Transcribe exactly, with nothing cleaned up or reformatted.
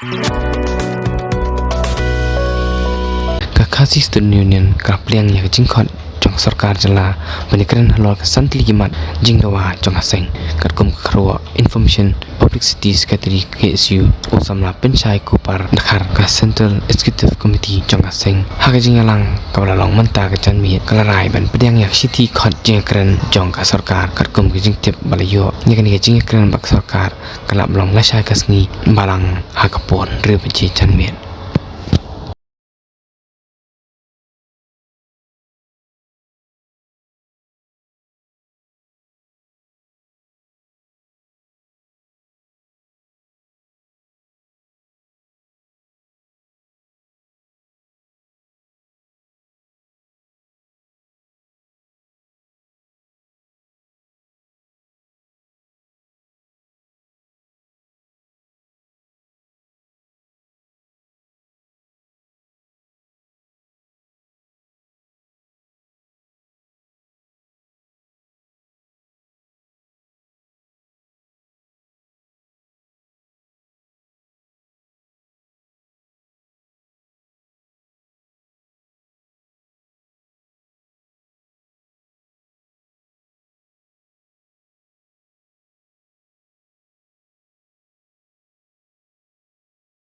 Ka Khasi Student Union ka la pdiang ïa ka jingkhot jong ka sorkar jylla ban ïakren halor ka san tylli ki mat jingdawa jong ka seng, katkum ka kyrwoh Information Publicity Secretary K S U, u samla Pynshai Kupar Dkhar, ka Central Executive Committee jong ka seng. Ha ka jingïalang kaba la long mynta ka janmiet, ka la rai ban pdiang ïa ka shithi khot jingïakren jong ka sorkar, katkum ka jingtip ba la ïoh ïa kane ka jingïakren bad ka sorkar ka la long lashai ka sngi Balang ha ka por hynriew baje janmiet.